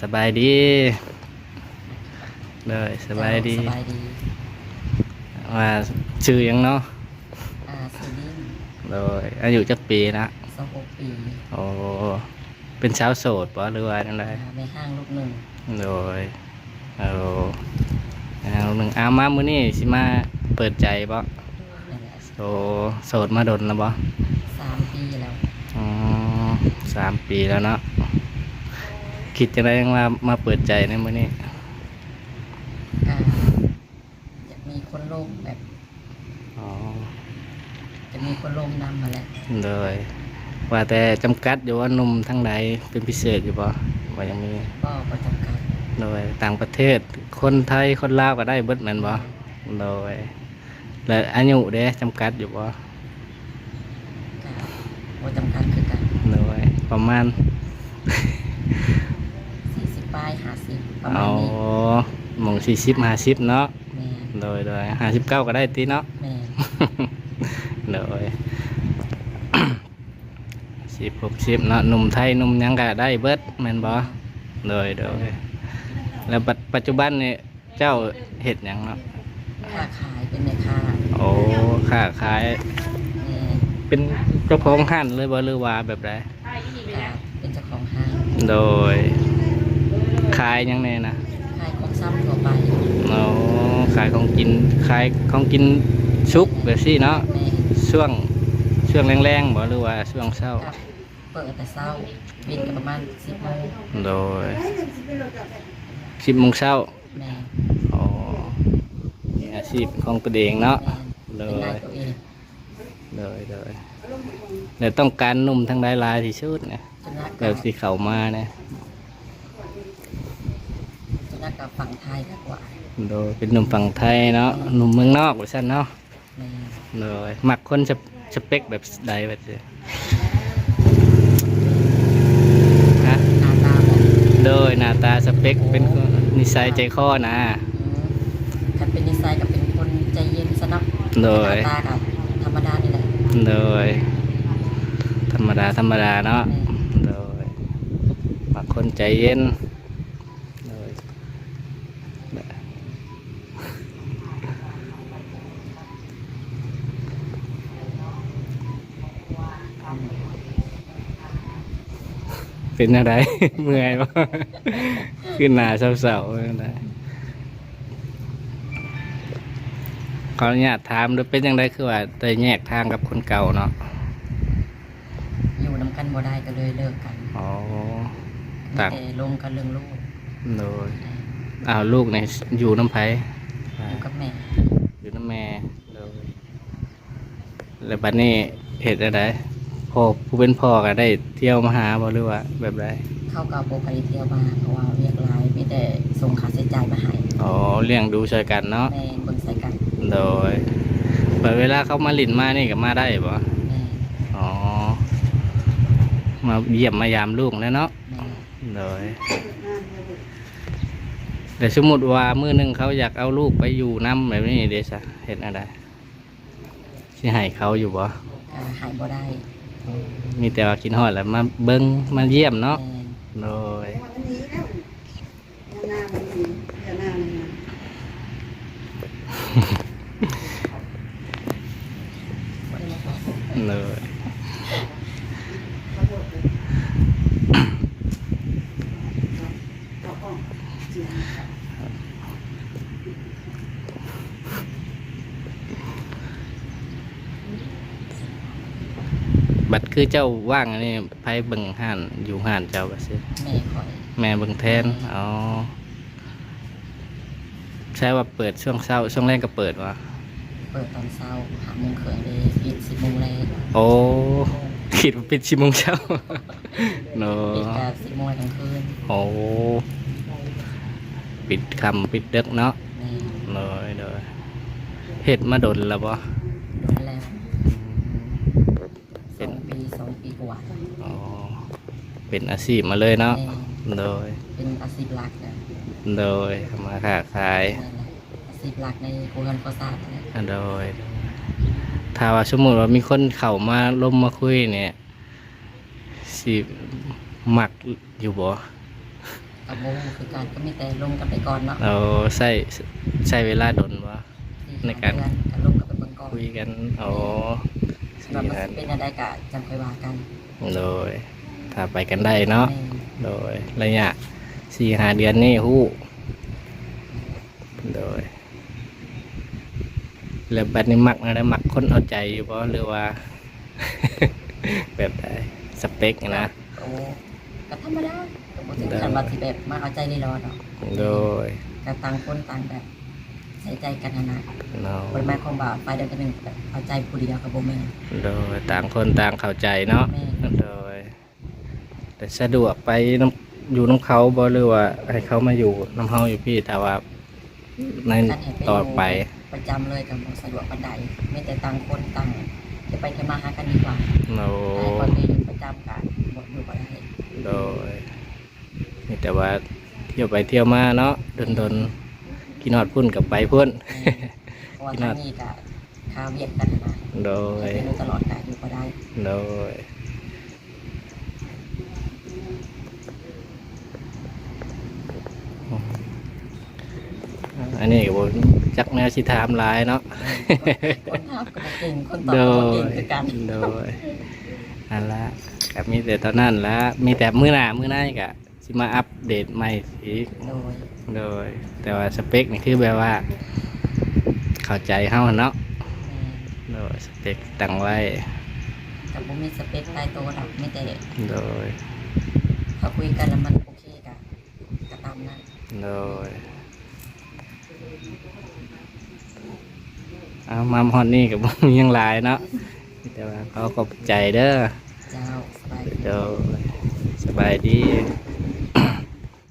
ສະບາຍດີ. ໂດຍ ສະບາຍດີ. ເຈົ້າ ສະບາຍດີ. ວ່າຊື່ຫຍັງເນາະ? ອ່າ ຊື່ດິ້ງ. ໂດຍ ອາຍຸຈັກປີລະ? ຊາວຫົກປີ. ໂອ້ ເປັນສາວໂສດບໍ່ ຫຼືວ່າຈັ່ງໃດ? ອ່າ ແມ່ຮ້າງລູກໜຶ່ງ. ໂດຍ ໂອ້ ແມ່ຮ້າງລູກໜຶ່ງ. ເອົາ ມາມື້ນີ້ຊິມາເປີດໃຈບໍ່? ໂດຍ ນັ້ນແຫຼະ. ໂອ້ ໂສດມາດົນແລ້ວບໍ່? ສາມປີແລ້ວ. ອໍ ສາມປີແລ້ວເນາະ. ຄິດຈັ່ງໃດຈັ່ງວ່າມາເປີດໃຈໃນມື້ນີ້? ກະຢາກມີຄົນລົມແບບ ອໍ ຢາກມີຄົນລົມນຳຫັ້ນແຫຼະ. ໂດຍ ວ່າແຕ່ຈຳກັດຢູ່ວ່າ ໜຸ່ມທາງໃດເປັນພິເສດຢູ່ບໍ່? ວ່າຍັງມີ ບໍ່ ບໍ່ຈຳກັດ. ໂດຍ ຕ່າງປະເທດ ຄົນໄທ ຄົນລາວກໍໄດ້ເບິດແມ່ນບໍ່? ໂດຍ ແລະ ອາຍຸເດ ຈຳກັດຢູ່ບໍ່? ກະບໍ່ຈຳກັດຄືກັນ. ໂດຍ ປະມານ ສີ່ສິບປາຍ ຫ້າສິບ ປະມານນີ້. ອໍ ໝ່ອງສີ່ສິບ ຫ້າສິບເນາະ. ແມ່ນ. ໂດຍ ໂດຍ ຫ້າສິບເກົ້າກໍໄດ້ຕິເນາະ? ແມ່ນ. ໂດຍ ຫ້າສິບ ຫົກສິບເນາະ ໜຸ່ມໄທ ໜຸ່ມຫຍັງກໍໄດ້ເບິດແມ່ນບໍ່? ແມ່ນ. ໂດຍ ໂດຍ ແລ້ວປັດ ປັດຈຸບັນນີ້ ເຈົ້າເຮັດຫຍັງເນາະ? ຄ້າຂາຍ ເປັນແມ່ຄ້າ. ໂອ້ ຄ້າຂາຍ. ແມ່ນ. ເປັນເຈົ້າຂອງຮ້ານເລີຍບໍ່ ຫຼືວ່າແບບໃດ? ກະເປັນເຈົ້າຂອງຮ້ານ. ໂດຍ ຂາຍຫຍັງແດ່ນະ? ຂາຍຂອງຊຳທົ່ວໄປ. ອໍ ຂາຍຂອງກິນ ຂາຍຂອງກິນສຸກແບບຊີ້ເນາະ. ແມ່ນ. ຊ່ວງ ຊ່ວງແລງໆບໍ່ ຫຼືວ່າຊ່ວງເຊົ້າ? ກະເປີດແຕ່ເຊົ້າ ປິດກໍປະມານສິບໂມງ. ໂດຍ ສິບໂມງເຊົ້າ. ແມ່ນ. ອໍ ມີອາຊີບຂອງຕົນເອງເນາະ. ແມ່ນ. ໂດຍ ເປັນນາຍຕົວເອງ. ໂດຍ ໂດຍ ແລ້ວຕ້ອງການໜຸ່ມທາງໃດຫຼາຍທີ່ສຸດນະ? ສ່ວນຫຼາຍກໍ ແບບຊິເຂົ້າມານະ? ສ່ວນຫຼາຍກໍຝັ່ງໄທຫຼາຍກວ່າ. ໂດຍ ເປັນໜຸ່ມຝັ່ງໄທເນາະ. ແມ່ນ. ໜຸ່ມເມືອງນອກວ່າຊັ້ນເນາະ. ແມ່ນ. ໂດຍ ມັກຄົນສະ ສະເປັກແບບໃດບັດນີ້? ຮະ? ໜ້າຕາບໍ? ໂດຍ ໜ້າຕາສະເປັກ ໂອ້ ເປັນຄົນນິໄສໃຈຄໍນະ. ອືມ ຄັນເປັນນິໄສກໍເປັນຄົນໃຈເຢັນຊະເນາະ. ໂດຍ ໜ້າຕາກໍທຳມະດານີ້ແຫຼະ. ໂດຍ ທຳມະດາ ທຳມະດາເນາະ. ແມ່ນ. ໂດຍ ມັກຄົນໃຈເຢັນ. ໂດຍ ເປັນແນວໃດ? ເມື່ອຍບໍ່? ຄືໜ້າເສົ້າໆ ເປັນແນວໃດ? ຂໍອະນຸຍາດຖາມດູ ເປັນຈັ່ງໃດຄືວ່າໄດ້ແຍກທາງກັບຄົນເກົ່າເນາະ? ຢູ່ນຳກັນບໍ່ໄດ້ກໍເລີຍເລີກກັນ. ອໍ ມີແຕ່ລົມກັນເລື່ອງລູກ. ໂດຍ ເອີ ອ້າວ ລູກນີ້ຢູ່ນຳໃຜ? ຢູ່ກັບແມ່. ຢູ່ນຳແມ່. ໂດຍ ແລ້ວບັດນີ້ເຮັດແນວໃດ? ພໍ່ ຜູ້ເປັນພໍ່ກໍໄດ້ທ່ຽວມາຫາບໍ່ ຫຼືວ່າແບບໃດ? ເຂົາກໍບໍ່ຄ່ອຍໄດ້ທ່ຽວມາ ເພາະວ່າວຽກຫຼາຍ ມີແຕ່ສົ່ງຄ່າໃຊ້ຈ່າຍມາໃຫ້. ອໍ ລ້ຽງດູຊ່ວຍກັນເນາະ. ແມ່ນ ເບິ່ງໃສ່ກັນ. ໂດຍ ແບບເວລາເຂົາມາຫຼິ້ນມານີ້ກໍມາໄດ້ບໍ່? ແມ່ນ. ອໍ ມາຢ້ຽມມາຢາມລູກແຫຼະເນາະ. ແມ່ນ. ໂດຍ ແຕ່ສົມມຸດວ່າມື້ໜຶ່ງເຂົາຢາກເອົາລູກໄປຢູ່ນຳແບບນີ້ເດຊະ ເຮັດແນວໃດ? ຊິໃຫ້ເຂົາຢູ່ບໍ່? ກໍໃຫ້ບໍ່ໄດ້. ມີແຕ່ວ່າຄິດຮອດແລ້ວມາເບິ່ງມາຢ້ຽມເນາະ. ແມ່ນ. ໂດຍ ໂດຍ ບັດຄືເຈົ້າວ່າງອັນນີ້ ໃຜເບິ່ງຮ້ານ ຢູ່ຮ້ານເຈົ້າວ່າຊັ້ນ? ແມ່ຂ້ອຍ. ແມ່ເບິ່ງແທນ. ແມ່. ອໍ ໃຊ່ວ່າເປີດຊ່ວງເຊົ້າ ຊ່ວງແລງກໍເປີດບໍ່? ເປີດຕອນເຊົ້າຫ້າໂມງເຄິ່ງເດ້ ປິດສິບໂມງແລງ. ໂອ້ ຄິດວ່າປິດສິບໂມງເຊົ້າເນາະ. ປິດກໍສິບໂມງກາງຄືນ. ໂອ້ ປິດຄ່ຳປິດເດິກເນາະ. ແມ່ນ. ໂດຍ ໂດຍ ເຮັດມາດົນແລ້ວບໍ່? ດົນແລ້ວ. ເປັນ ສອງປີ ສອງປີກວ່າ. ອໍ ເປັນອາຊີບມາເລີຍເນາະ. ແມ່ນ. ໂດຍ ເປັນອາຊີບຫຼັກນະ. ໂດຍ ທຳມາຄ້າຂາຍ. ແມ່ນແຫຼະ ອາຊີບຫຼັກໃນຄົວເຮືອນຄົວຊາດນະ. ໂດຍ ຖ້າວ່າສົມມຸດວ່າມີຄົນເຂົ້າມາລົມມາຄຸຍນີ້ ຊິມັກຢູ່ບໍ່? ກໍບໍ່ຮູ້ຄືກັນ ກໍມີແຕ່ລົມກັນໄປກ່ອນເນາະ. ໂອ້ ໃຊ້ ໃຊ້ເວລາດົນບໍ່ ໃນການ ສີ່ຫ້າເດືອນ ກໍລົມກັນໄປເບິ່ງກ່ອນ ຄຸຍກັນ? ອໍ ວ່າມັນຊິເປັນແນວໃດກໍຈັ່ງຄ່ອຍວ່າກັນ. ໂດຍ ຖ້າໄປກັນໄດ້ເນາະ. ແມ່ນ. ໂດຍ ໄລຍະສີ່ຫ້າເດືອນນີ້ຮູ້. ໂດຍ ແລ້ວບັດນີ້ມັກແນວໃດ? ມັກຄົນເອົາໃຈຢູ່ບໍ່ ຫຼືວ່າແບບໃດ? ສະເປັກນະ. ໂອ້ ກໍທຳມະດາ ກໍບໍ່ເຖິງ ໂດຍ ຂັ້ນວ່າຊິແບບມາເອົາໃຈເລີຍເນາະ. ໂດຍ ກໍຕ່າງຄົນຕ່າງແບບໃສ່ໃຈກັນຫັ້ນນະ. ໂດຍ ບໍ່ໄດ້ໝາຍຄວາມວ່າຝ່າຍໃດຝ່າຍໜຶ່ງແບບເອົາໃຈຜູ້ດຽວ ກໍບໍ່ແມ່ນ. ໂດຍ ຕ່າງຄົນຕ່າງເຂົ້າໃຈເນາະ. ແມ່ນ. ໂດຍ ແຕ່ສະດວກໄປນຳ ຢູ່ນຳເຂົາບໍ່ ຫຼືວ່າໃຫ້ເຂົາມາຢູ່ນຳເຮົາຢູ່ພີ້ ຖ້າວ່າໃນ ຄັນໃຫ້ໄປ ຕໍ່ໄປ? ຢູ່ປະຈຳເລີຍກໍບໍ່ສະດວກປານໃດ ມີແຕ່ຕ່າງຄົນຕ່າງ ຈະໄປທຳມາຫາກັນດີກວ່າ. ໂອ້ ຖ້າໃຫ້ຂ້ອຍໄປຢູ່ປະຈຳກໍບໍ່ ຢູ່ບໍ່ໄດ້. ໂດຍ ມີແຕ່ວ່າທ່ຽວໄປທ່ຽວມາເນາະ ດົນໆ ແມ່ນ ຄິດຮອດພຸ້ນກໍໄປພຸ້ນ. ແມ່ນ ເພາະວ່າທາງນີ້ກໍຄາວຽກກັນນະ. ໂດຍ ຖ້າໄປຢູ່ຕະຫຼອດກໍຢູ່ບໍ່ໄດ້. ໂດຍ ອັນນີ້ກໍບໍ່ຈັກແນວຊິຖາມຫຼາຍເນາະ. ຄົນຖາມກໍບໍ່ເກັ່ງ ຄົນຕອບກໍບໍ່ເກັ່ງຄືກັນ. ໂດຍ ໂດຍ ຫັ້ນລະ ກໍມີແຕ່ເທົ່ານັ້ນລະ ມີແຕ່ມື້ໜ້າມື້ໃນກໍຊິມາອັບເດດໃໝ່ອີກ. ໂດຍ ໂດຍ ແຕ່ວ່າສະເປັກນີ້ຄືແບບວ່າເຂົ້າໃຈເຮົາຫັ້ນເນາະ. ແມ່ນ. ໂດຍ ສະເປັກຕັ້ງໄວ້ ກໍບໍ່ມີສະເປັກຕາຍໂຕດອກ ມີແຕ່ ໂດຍ ຖ້າຄຸຍກັນແລ້ວມັນໂອເຄກໍ ກໍຕາມນັ້ນ. ໂດຍ ເອົາ ມາຮອດນີ້ກໍບໍ່ມີຫຍັງຫຼາຍເນາະ ມີແຕ່ວ່າຂໍຂອບໃຈເດີ. ເຈົ້າ ສະບາຍດີ. ໂດຍ ສະບາຍດີ.